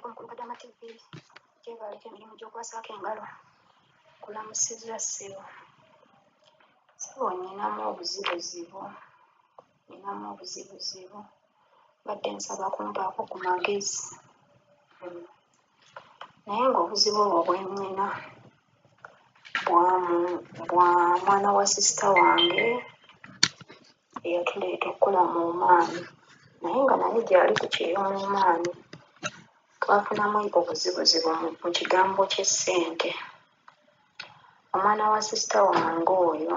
Mukulu Kadama TV gyebaleko emirimu gy'okwasaako engalo. Kulamusizza ssebo. Ssebo nninamu obuzibuzibu, nninamu obuzibuzibu. Mbadde nsaba kumpaako ku magezi. Naye ng'obuzibu obwo bwe nnina bwa bwa mwana wa sisita wange eyatuleeta okukola mu Oman naye nga naye gy'ali ku kyeyo mu Oman. Twafunamu obuzibuzibu mu kigambo ky'essente. Omwana wa sisita wange oyo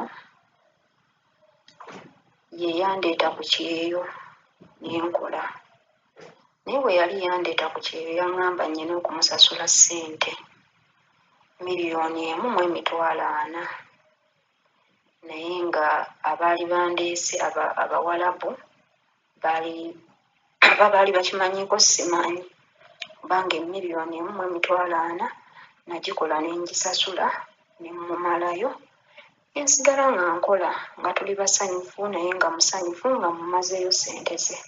ye yandeeta ku kyeyo ne nkola. Naye bwe yali yandeeta ku kyeyo yaŋŋamba nnyina okumusasula ssente 1,400,000 naye nga abaali bandeese Abawalabu baali oba baali bakimanyiiko simanyi kubanga 1,400,000 nagikola ne ngisasula ne mmumalayo ne nsigala nga nkola nga tuli basanyufu naye nga musanyufu nga mmumazeeyo ssente ze.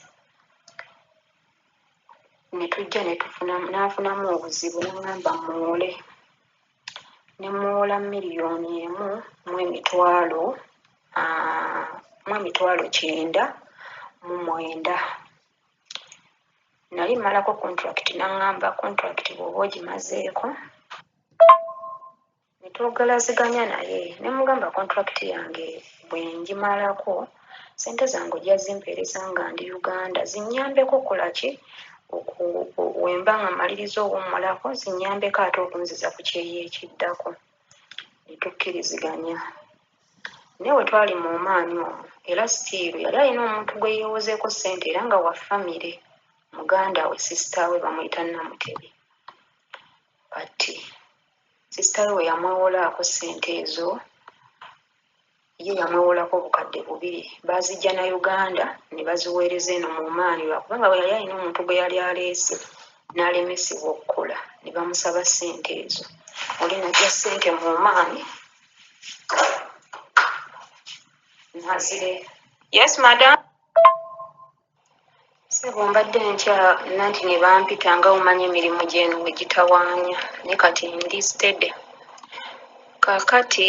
Ne tujja ne tufuna n'afunamu obuzibu n'aŋŋamba mmuwole. Ne mmuwola 1,909,000. Nali mmalako kontulakiti n'aŋŋamba kontulakiti bw'oba ogimazeeko ne twogalaziganya naye ne mmugamba kontulakiti yange bwe ngimalako ssente zange ojja zimpeereza nga ndi Uganda zinnyambeko okukola ki wemba nga mmaliriza owummulako zinnyambeko ate okunziza ku kyeyo ekiddako ne tukkiriziganya. Naye we twali mu Oman omwo era sitiiru yali alina omuntu gwe yeewozeeko ssente era nga wa famire muganda we sisita we bamuyita Namutebi. Kati sisita we bwe yamwewolaako ssente ezo ye yamwewolako 2000 baaziggya na Uganda ne baziweereza eno mu Oman lwakubanga bwe yali alina omuntu gwe yali aleese n'alemesebwa okukola ne bamusaba ssente ezo oli n'aggya ssente mu Oman n'azire yes madam Ssebo mbadde ntya nanti ne bampita nga omanyi emirimu gy'eno we gitawaanya naye kati ndi steady. Kaakati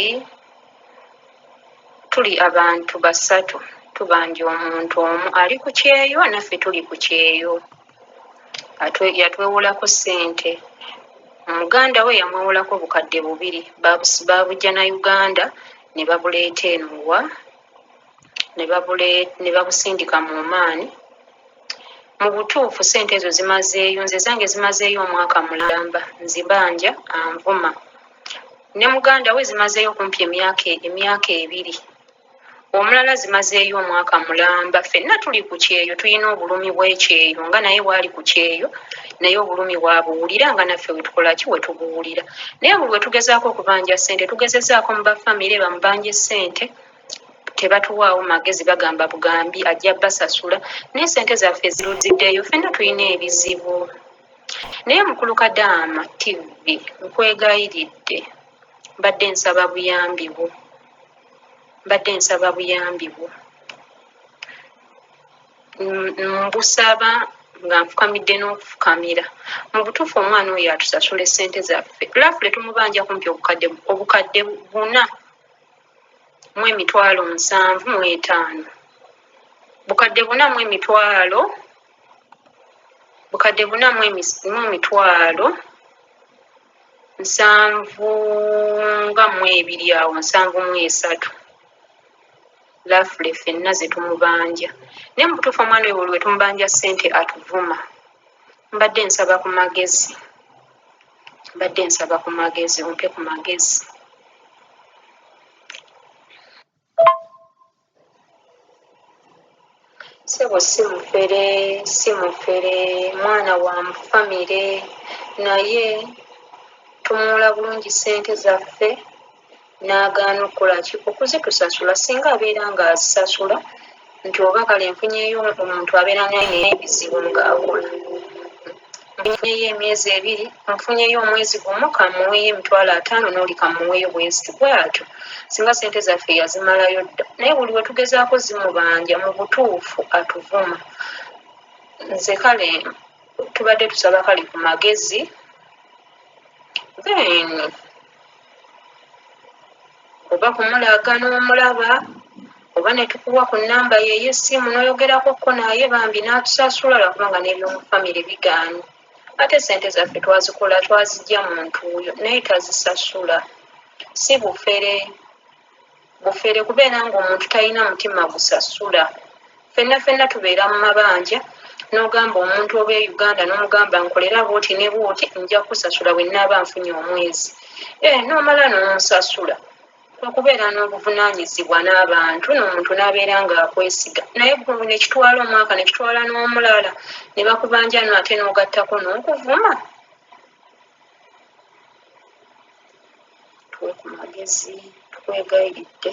tuli abantu basatu tubanja omuntu omu ali ku kyeyo naffe tuli ku kyeyo. Yatwewolako ssente. Muganda we yamwewolako 2000 baabuggya na Uganda ne babuleeta eno wa ne babusindika mu Oman. Mu butuufu ssente ezo zimazeeyo nze zange zimazeeyo omwaka mulamba nzibanja anvuma. Ne muganda we zimazeeyo kumpi emyaka ebiri. Omulala zimazeeyo omwaka mulamba. Ffenna tuli ku kyeyo tulina obulumi bw'ekyeyo nga naye bw'ali ku kyeyo naye obulumi bw'abuwulira nga naffe bwe tukola ki bwe tubuwulira. Naye buli lwe tugezaako okubanja ssente tugezezaako mu bafamire bamubanje ssente tebatuwaawo magezi bagamba bugambi ajja basasula naye ssente zaffe ziruziddeyo ffenna tulina ebizibu. Naye mukulu Kadaama TV nkwegayiridde mbadde nsaba buyambi bwo mbadde nsaba buyambi bwo mbusaba nga nfukamidde n'okufukamira mu butuufu omwana oyo atusasula essente zaffe lafule tumubanja kumpi 475,000 472,072 awo 73 lafule ffenna ze tumubanja naye mu butuufu omwana oyo buli lwe tumubanja ssente atuvuma. Mbadde nsaba ku magezi mbadde nsaba ku magezi ompe ku magezi. Ssebo si mufere si mufere mwana wa mu famire naye tumuwola bulungi ssente zaffe n'agaana okukola ki okuzitusasula singa abeera ng'azisasula nti oba kale nfunyeeyo omuntu abeera naye ebizibu ng'akola nfunyeyo emyezi ebiri nfunyeyo omwezi gumu kamuweeyo 50,000 n'oli kamuweeyo bweziti bwatyo singa ssente zaffe yazimalayo dda naye buli we tugezaako zimubanja mu butuufu atuvuma nze kale Tubadde tusaba kale ku magezi, then oba kumulaga n'omulaba, oba ne tukuwa ku nnamba ye ey'essimu n'oyogerako ko naye bambi n'atusasula, lwakubanga n'ebyomu famire bigaanye. Ate ssente zaffe twazikola, twazijja mu ntuuyo, naye tazisasula. Si bufere, bufere kubeera ng'omuntu talina mutima gusasula. Ffenna ffenna tubeera mu mabanja, n'ogamba omuntu oba e Uganda n'omugamba nkolera bw'oti ne bw'oti, nja kukusasula bwe nnaaba nfunye omwezi, n'omala n'omusasula. Kwe kubeera n'obuvunaanyizibwa n'abantu, n'omuntu n'abeera ng'akwesiga. Naye ggwe ne kitwala omwaka, ne kitwala n'omulala, ne bakubanja no ate n'ogattako n'okuvuma. Tuwe ku magezi, tukwegayiridde.